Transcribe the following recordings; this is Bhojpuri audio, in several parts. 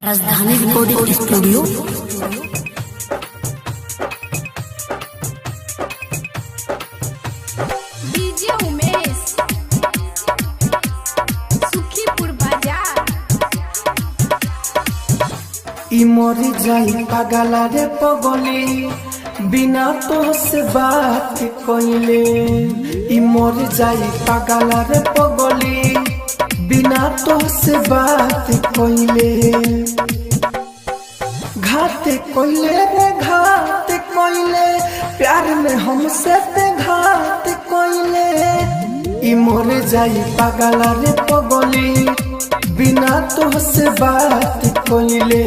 Rajdhani recording studio. DJ Umesh, Sukhipur बाजार। इ मरी जाई पागला रे पगली बिना तोहसे बात कइले। इ मरी जाई पागला रे पगली बिना तोहसे बात कइले। घात कइले रे घात कइले प्यार में हमसे ते घात कइले। इ मरी जाई पागला रे पगली बिना तोहसे बात कइले।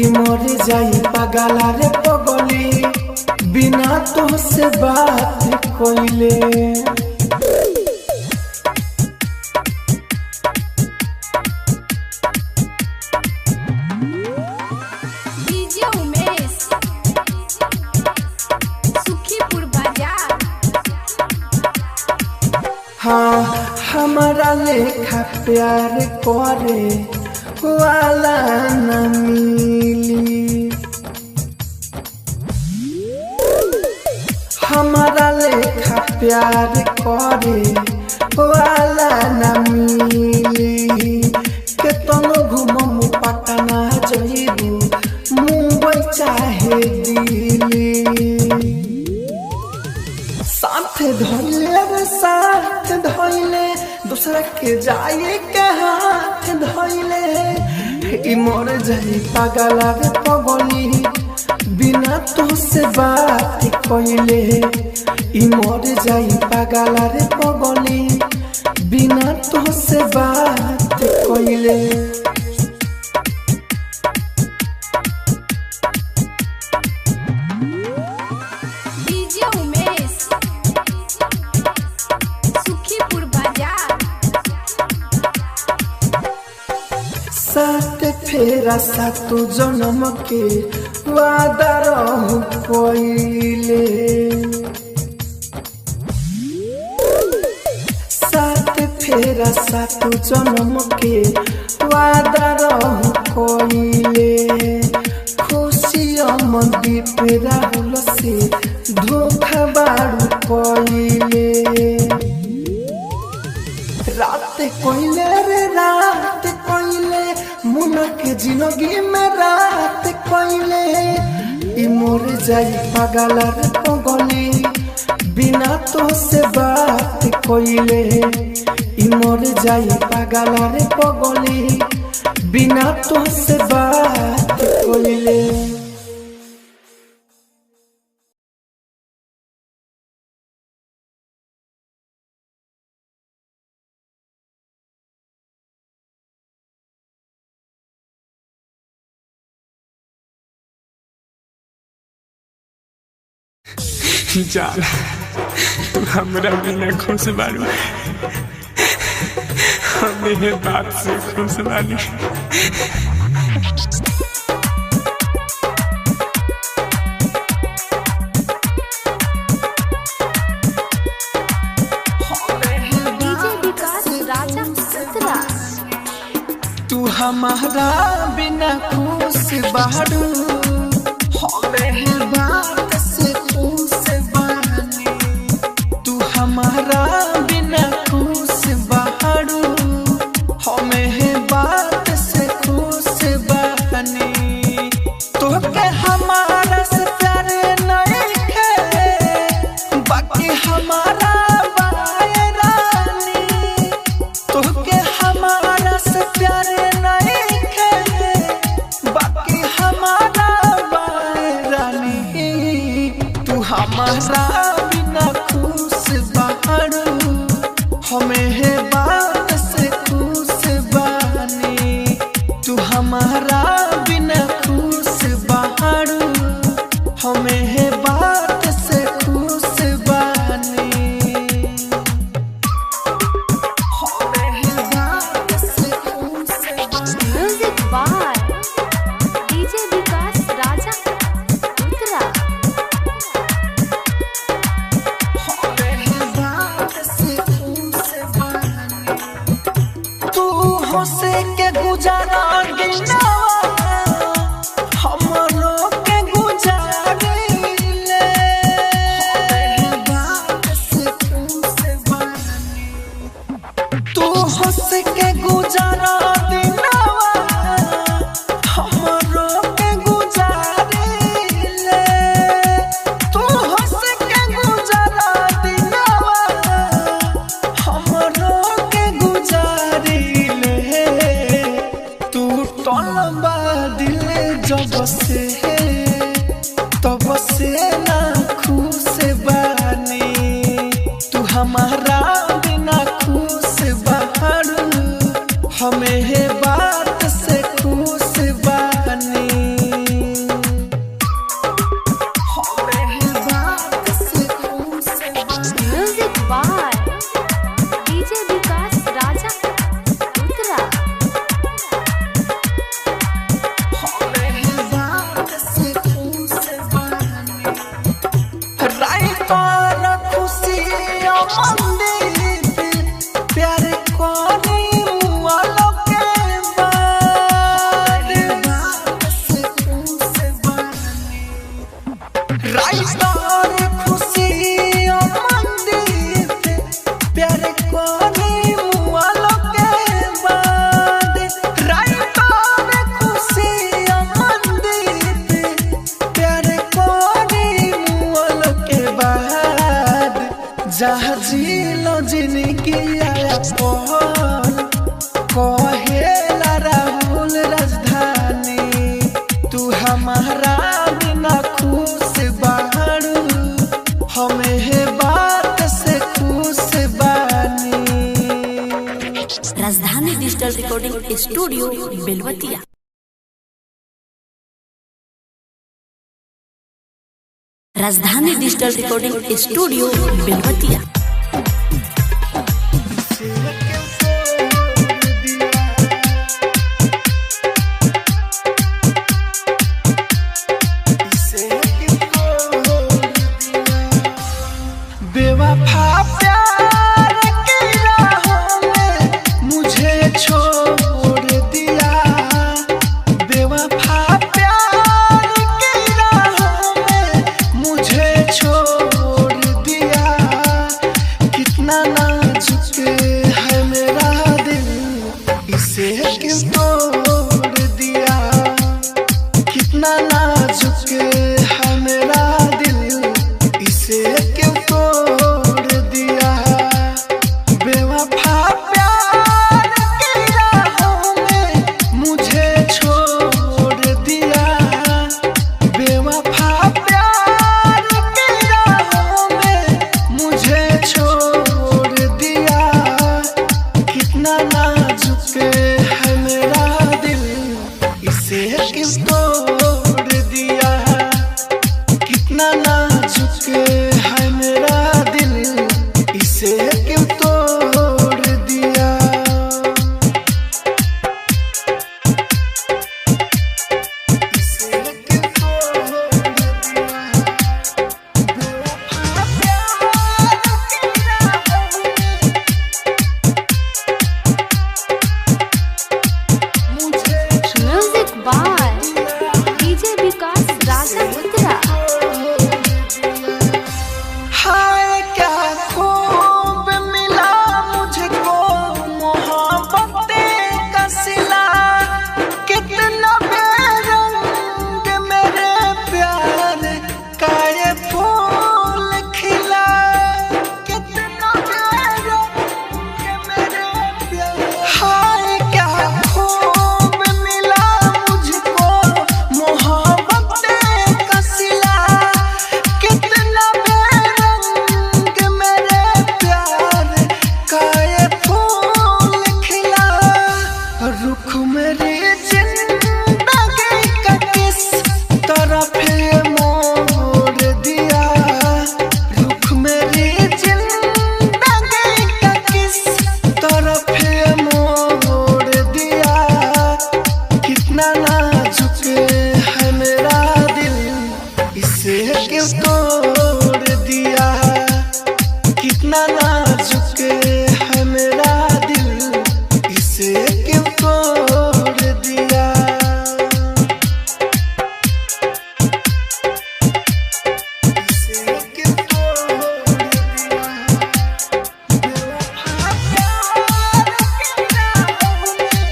इ मरी जाई पागला रे पगली बिना तोहसे बात कइले। डीजे उमेश, सुखीपुर बाजार। हाँ हमारा लेखा प्यार करे वाला न मिली। हमारा लेखा प्यार करे वाला न मिली। केतनो घुमम पटना जइबू मुंबई चाहे दिल्ली। साथ धइले रे साथ धइले दूसरा के जाए के हाथ धइले। इ मर जाई पागला रे पगली बिना तोहसे बात कइले। इ मर जाई पागला रे पगली बिना तोहसे बात कइले। डीजे उमेश, सुखीपुर बाजार। सात फेरा सातो जन्म के वादा रहू कइले। सात फेरा सातो जन्म के वादा रहू कइले। खुशी अमनदीप राहुल से धोखा बारू कइले। रात कइले रे रात कइले मुना के जिंदगी में रात कइले। इ मोर जाई पागला रे पगली बिना तोहसे बात कइले। इ मोर जाई पागला रे पगली बिना तोहसे बात कइले। जान तू हमरा बिना खुश बारू, हम इहे बात से खुश बानी। डीजे विकास राजा सतरा। तू हमारा बिना खुश बारू हमें बात से खुश बानी। तू हमारा बिना खुश बारू हमें बात से खुश बानी। तोहके हमारा से प्यार नहीं है बाकी हमारा बायरानी। तोहके हमारा से प्यार नहीं है बाकी हमारा बायरानी। तू हमारा बिना खुश बारू हमें बात से खुश बानी। तू हमारा बिना खुश बारू हमें बात से खुश बानी। हमें बात से खुश बानी। Music by DJ Vikas Raja Uttara. तू हंसे के गुजारा गिनावा टूटल बा दिल जब से, तब से ना खुश बानी। तू हमारा बिना खुश बारू, हमें है बात से खुश बानी। हमें है बात से खुश बानी। Music by DJ Vikas Raja Uttara. Writer Khushi Amandeep प्यार कोनी मुआलो के बाद। राइटर खुशी अमनदीप प्यार कोनी मुआलो के बाद। राइटर खुशी अमनदीप प्यार कोनी मुआलो के बाद। जहाँ जिलो जिनकी आया पहल कहेला राहुल राजधानी। तू हमारा बिना खुश बारू, हमें है बात से खुश बानी। Rajdhani digital recording studio Belwatiya. Rajdhani digital recording studio Belwatiya. बेवफा प्यार की राहों में मुझे छोड़ दिया। बेवफा प्यार की राहों में मुझे छोड़ दिया। कितना नाजुक है मेरा दिल, इसे क्यों तोड़ दिया। कितना नाजुक है मेरा दिल, इसे क्यों तोड़ दिया। बेवफा प्यार की राहों में मुझे छोड़ दिया। बेवफा प्यार की राहों में मुझे छोड़ दिया। कितना नाजुक है मेरा दिल, इसे क्यों तोड़ दिया। कितना नाजुक है मेरा दिल, इसे क्यों तोड़ दिया। इसे क्यों तोड़ दिया। बेवफा प्यार की राहों में मुझे Music by DJ Vikas Raja Uttara. हाय क्या खूब मिला मुझको मोहब्बत का सिला। कितना बेरंग मेरे प्यार का ये फूल खिला। कितना बेरंग मेरे प्यार। हाय क्या खूब मिला मुझको मोहब्बत का सिला। कितना बेरंग मेरे प्यार का ये फूल खिला। रुख मेरी जिंदगी का किस तरफ मोड़ दिया। रुख मेरी जिंदगी का किस तरफ मोड़ दिया। कितना नाजुक है मेरा दिल, इसे क्यों तोड़ दिया। कितना नाजुक है मेरा दिल, इसे क्यों तोड़ दिया। इसे क्यों तोड़ दिया। बेवफा प्यार की राहों में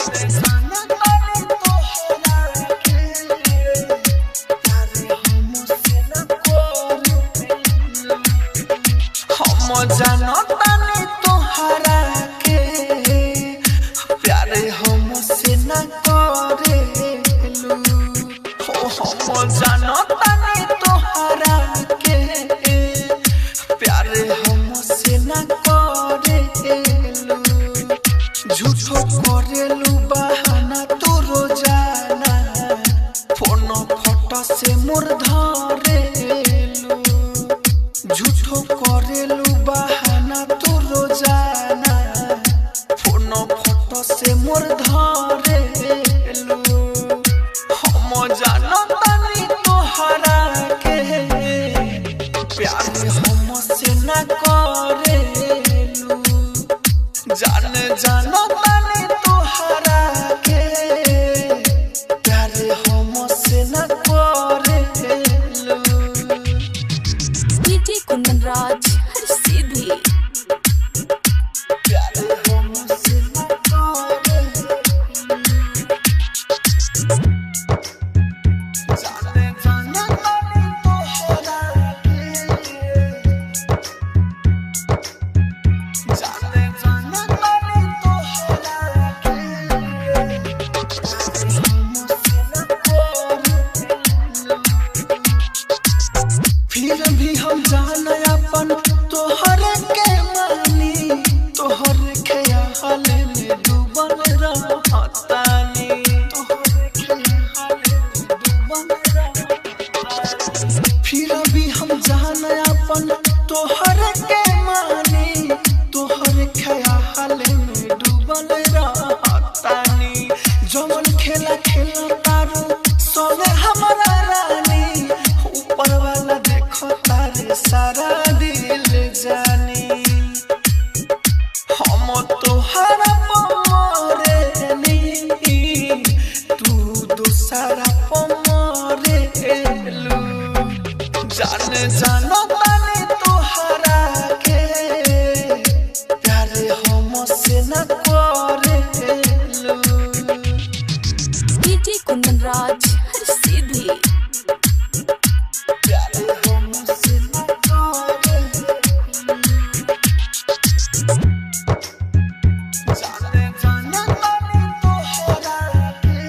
जाना तानी तोहरा के प्यार हमसे न करेलू। हम जानतानी तोहरा के प्यार हमसे न करेलू। हो हम जानतानी तोहरा के प्यार हमसे न करेलू। झूठो करेलू बहाना तू रोजाना फोन फोटो से मोर धरेलू। झूठो करेलू बहाना तू रोजाना फोन फोटो से मोर धरेलू। हम जानतानी तोहरा के प्यार हमसे न करेलू। जान जानो तानी तोहरा के प्यार हमसे न करेलू। डीजे कुंदन राज हर सीधी। प्यार हमसे न करेलू। जान जानो तानी तोहरा के जान जानो तानी तोहरा के हमसे न करेलू। फिर भी हम जान अपन तोहर के मानी तोहर ख्याल में डूबल रहतानी। तोहर ख्याल में डूबल रहतानी। फिर भी हम जान अपन तोहर के मानी तोहर ख्याल में डूबल रहतानी। जवन खेला खेला तारू सोने हमारा रानी ऊपर वाला देखो तारे सारा दिल जानी। हम तोहरा पमरेनी तू दूसरा पमरेलू। जान जानो तानी तोहरा के प्यार हमसे न करेलू। डीजे कुंदन राज हर सीधी। प्यार हमसे न करेलू। जान जानो तानी तोहरा के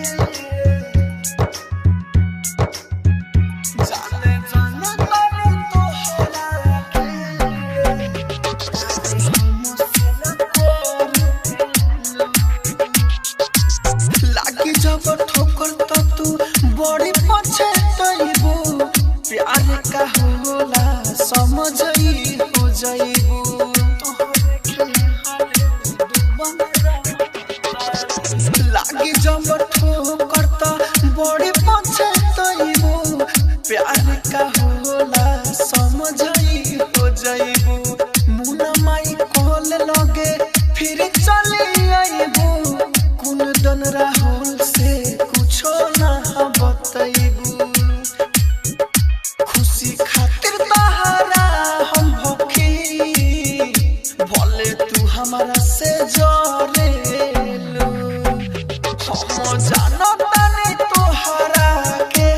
जान जानो तानी तोहरा के हमसे न करेलू। लागी जब ठोकर त तू बड़ी पछतैबू प्यार का होला समझ हो जैबू। लागी जब ठोकर त बड़ी पछतैबू प्यार का होला समझ हो जैबू। मुना माई कॉल लगे फिर चली आईबू कुंदन राहुल से कुछो ना बतैबू। खुशी खातिर तहरा हम भखी भले तू हमारा से जरेलू। हम जानतानी तोहरा के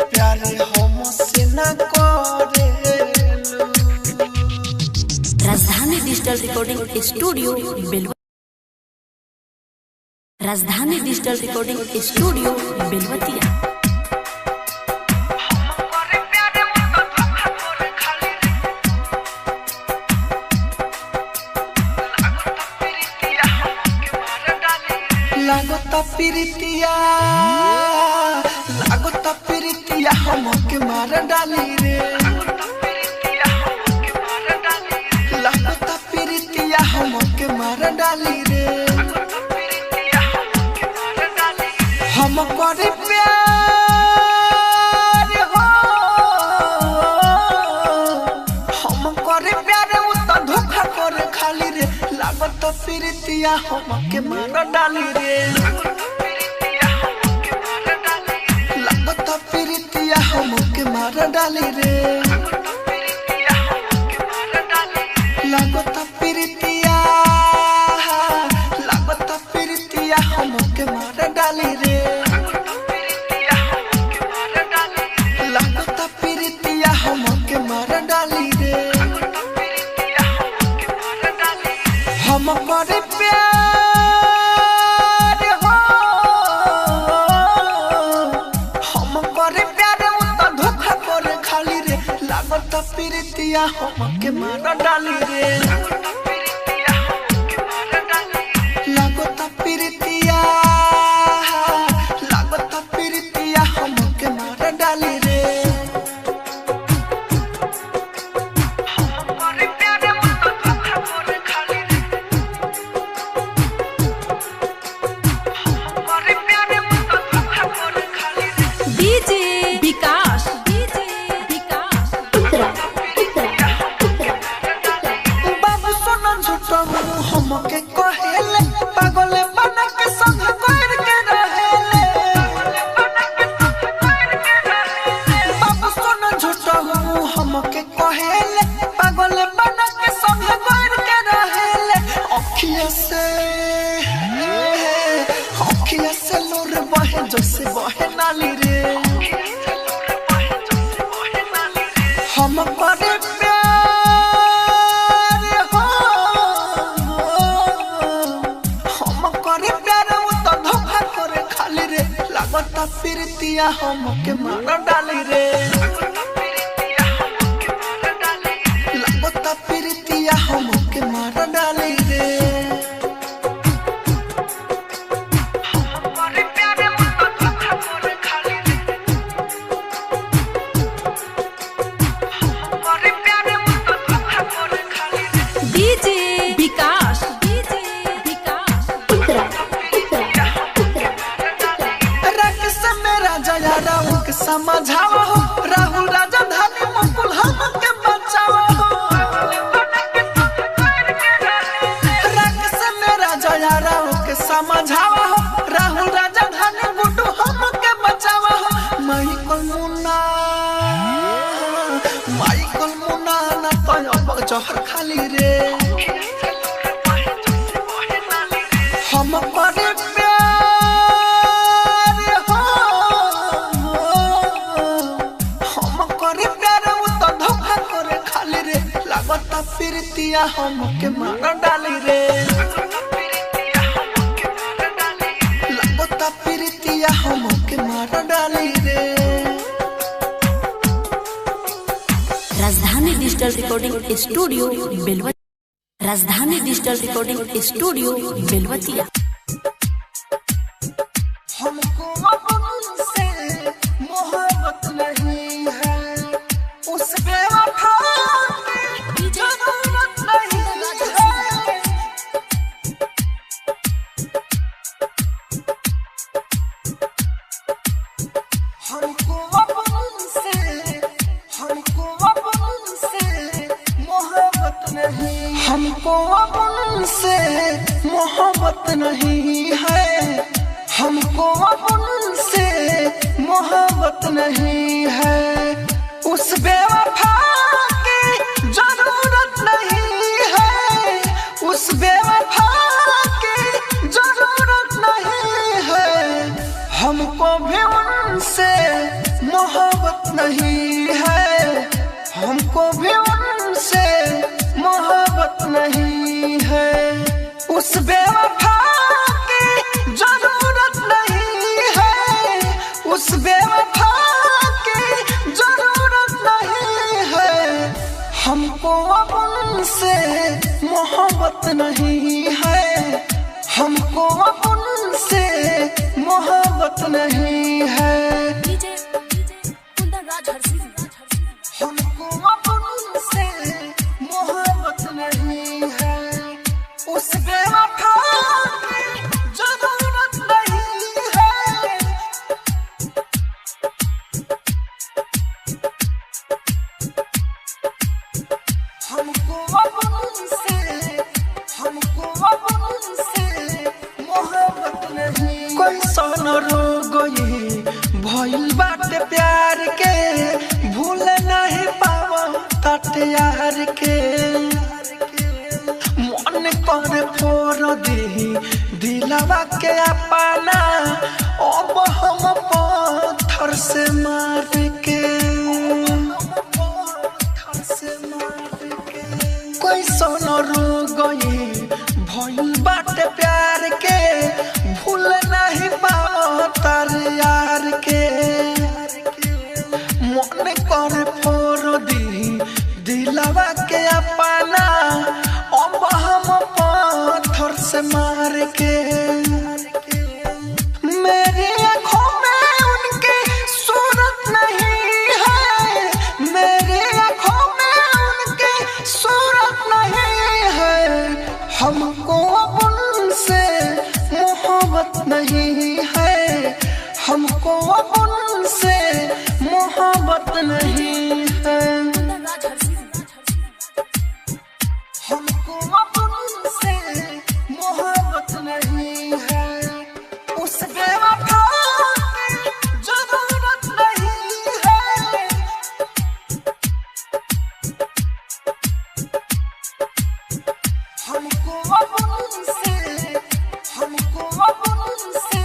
प्यार हमसे न करेलू। Rajdhani digital recording studio Belwa Rajdhani digital recording studio Belwatiya. लागता प्रीतिया लागता प्रीतिया हमके मार डाली रे। लागता प्रीतिया हमके मार डाली रे। हम करे प्यार हो हम करे प्यार उ त धोखा करे खाली रे। लागत प्रीतिया हमके मार डाली रे। लागत प्रीतिया हमके मार डाली रे। लागत प्रीतिया लागत प्रीतिया प्रीतिया हमके मार डाली रे। लागता प्रीतिया, लागता प्रीतिया हमके मार डाली रे। DJ Vikas DJ Vikas Uttara Uttara Uttara बाबू सोना झूठो हमके कहेले, पागल बना के संग कर के रहेले। बाबू सोना झूठो हमके कहेले, पागल बना के संग कर के रहेले। अखिया से, अखिया से लोर बहे जैसे बहे नाली रे। हम करे प्यार हो, हम करे प्यार उ तो धोखा करे खाली रे। लागता प्रीतिया हमके मार डाली रे। लागता प्रीतिया हमके मार डाली रे। DJ Vikas DJ Vikas Uttara Uttara Uttara रक्स मेरा जया राहुल के समझावा हो, राहुल राजा धानी मुकुल हमके बचावा हो। रक्स मेरा जया राहुल के समझावा हो, राहुल राजा धानी गुड्डू हमके बचावा हो। माइकल मुन्ना, माइकल मुन्ना ना तो अब जहर खाली रे। हम करे प्यार हो, हम करे प्यार उ तो धोखा करे खाली रे। लागता प्रीतिया हमके मार डाली रे। लागता प्रीतिया हमके मार डाली रे। Rajdhani digital recording studio Belwatiya. Rajdhani digital recording studio Belwatiya. हमको अपन से मोहब्बत नहीं है, उस बेवफा की जरूरत नहीं है। हमको अपन से, हमको अपन से मोहब्बत नहीं, हमको अपन से मोहब्बत नहीं है, हमको अपन से मोहब्बत नहीं है, उस बेवफा की जरूरत नहीं है, उस बेवफा की जरूरत नहीं है, हमको भी उनसे मोहब्बत नहीं है, हमको भी उनसे मोहब्बत नहीं है, उस बेवफा की जरूरत नहीं है, उस बेवफा की जरूरत नहीं है, हमको अब उनसे मोहब्बत नहीं है, हमको अब उनसे मोहब्बत नहीं है, डीजे कुंदन राज हरसिंह। हमको अब उनसे मोहब्बत नहीं है, उस बेवफा की जरूरत नहीं है। हमको अब उनसे, हमको अब उनसे मोहब्बत नहीं। कोई सन रो गई भइल बाटे प्यार के, भूल नहीं पावा तट यार के, मन कर फोड़ दी दिलवा के अपना, अब हम पत्थर से मार के, कोई सन रो गई भइल बाटे प्यार के, भूल नहीं पावा तार यार के, मन कर फोड़ दी दिलवा नहीं है, हमको अब उनसे मोहब्बत नहीं है, हमको अब उनसे मोहब्बत नहीं है, उस बेवफा की जरूरत नहीं है। हमको अब उनसे, हमको अब उनसे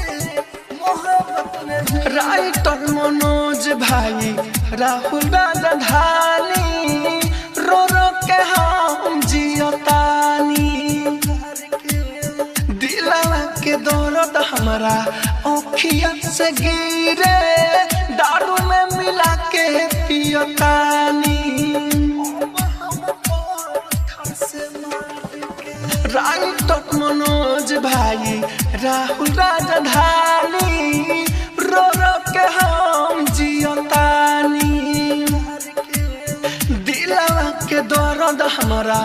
मोहब्बत नहीं। राइटर मनोज भाई राहुल राजधानी, रो रो के हम जियतानी, दिलवा के दौलत हमरा ओखिया से गिरे, दारू में मिला के पियतानी। राइटर मनोज भाई राहुल राजधानी, रो रो के हम जियतानी, दिलवा के दर्द हमरा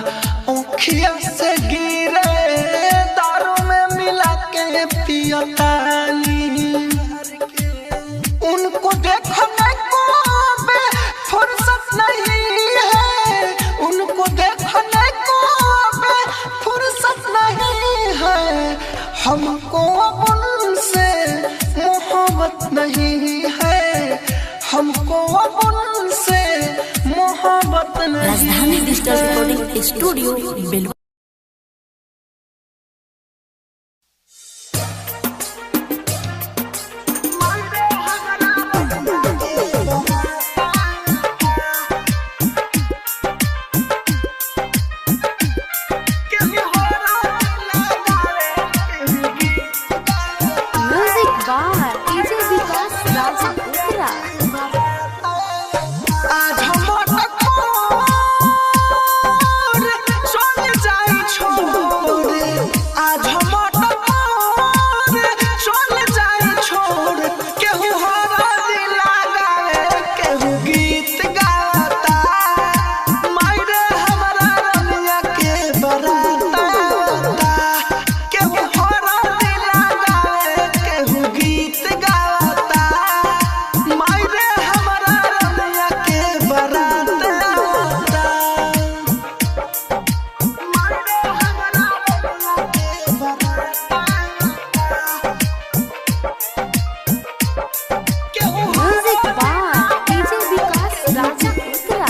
ओखिया से गिरे, दारू में मिला के पियतानी। उनको देखने को अब फुर्सत नहीं है, उनको देखने को अब फुर्सत नहीं है, हमको अब उनसे मोहब्बत नहीं है, हमको अब उनसे मोहब्बत नहीं। Rajdhani digital recording studio Belwa. Music by DJ Vikas Raja Uttara. आज हम चल जाई छोड़, आज हम चल जाई छोड़, केहू हरदी लगावे केहू गीत गाता, मायरे हमरा रनिया के बराता, केहू हरदी लगावे केहू गीत गाता, मायरे हमरा रनिया के बराता। Music by DJ Vikas Raja Uttara.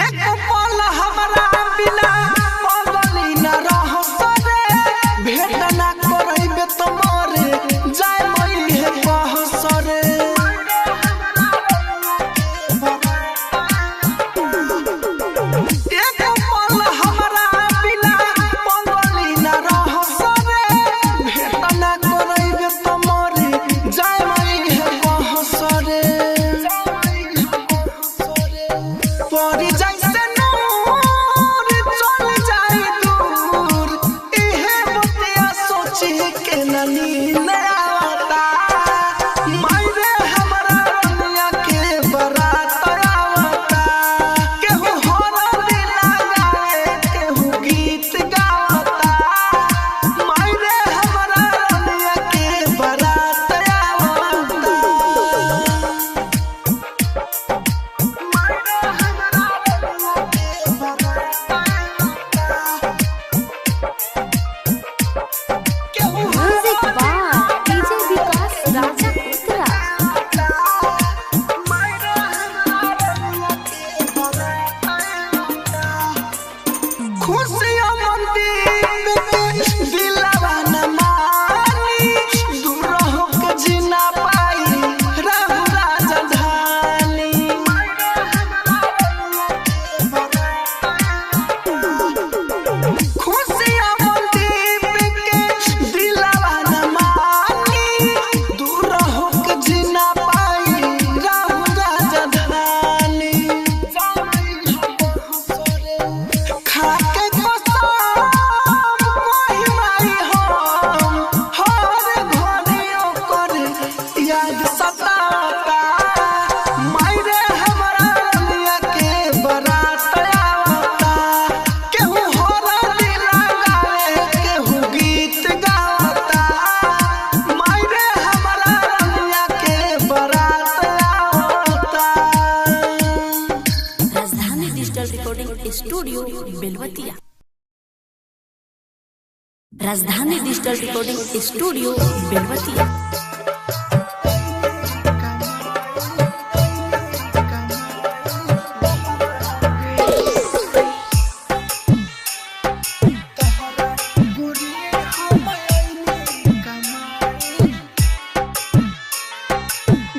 एक पल हमरा बिना पगली न रह सरे, भेट ना करैबे त मरे जाय मई हे कह सरे। एक पल हमरा बिना पगली न रह सरे, भेट ना करैबे त मरे जाय मई हे कह सरे। परी जैसे नूर चल जाई दूर, इहे बतिया सोची के न नींद आवता, मायरे हमरा रनिया के बरात आवता, केहू हरदी लगाए केहू गीत गावता, मायरे हमरा रनिया के बरात आवता। Music by DJ Vikas Raja Uttara. खुशियाँ मंदिर के दिलवा न मानी, दूर होके जीना पाई राहु राजधानी। खुशियाँ मंदिर के दिलवा न मानी, दूर होके जीना पाई राहु राजधानी। खाके Recording studio Belwatiya. Rajdhani digital recording studio Belwatiya.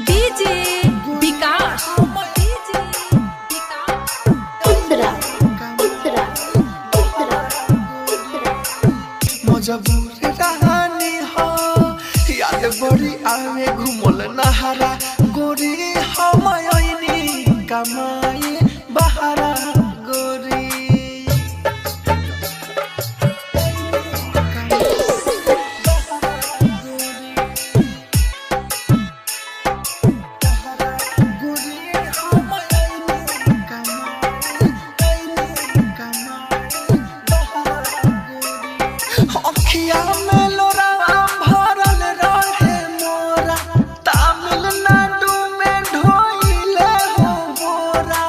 DJ Vikas, DJ Vikas. Uttara Uttara Uttara Uttara. मजबूर रहनी हो, याद बड़ी आवे घुमल नहारा गोरी, हम आईनी कमाई बहारा गोरी। अखिया में लोरा भरल रहे मोरा, तमिलनाडु में ढोइले हो बोरा।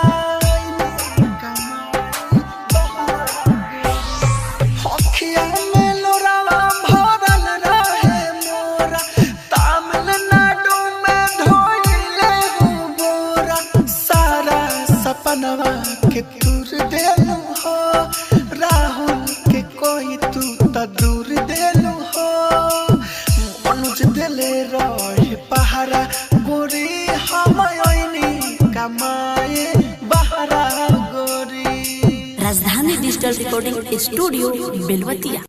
अखिया में लोरा भरल रहे मोरा, तमिलनाडु में ढोइले हो बोरा। सारा सपनवा के तूर देलू हो, राहुल के कोई तू त दूर देलू हो। मनुज देले रहे पहारा गोरी, हम आईनी कमाए बहारा गोरी। Rajdhani digital recording studio Belwatiya.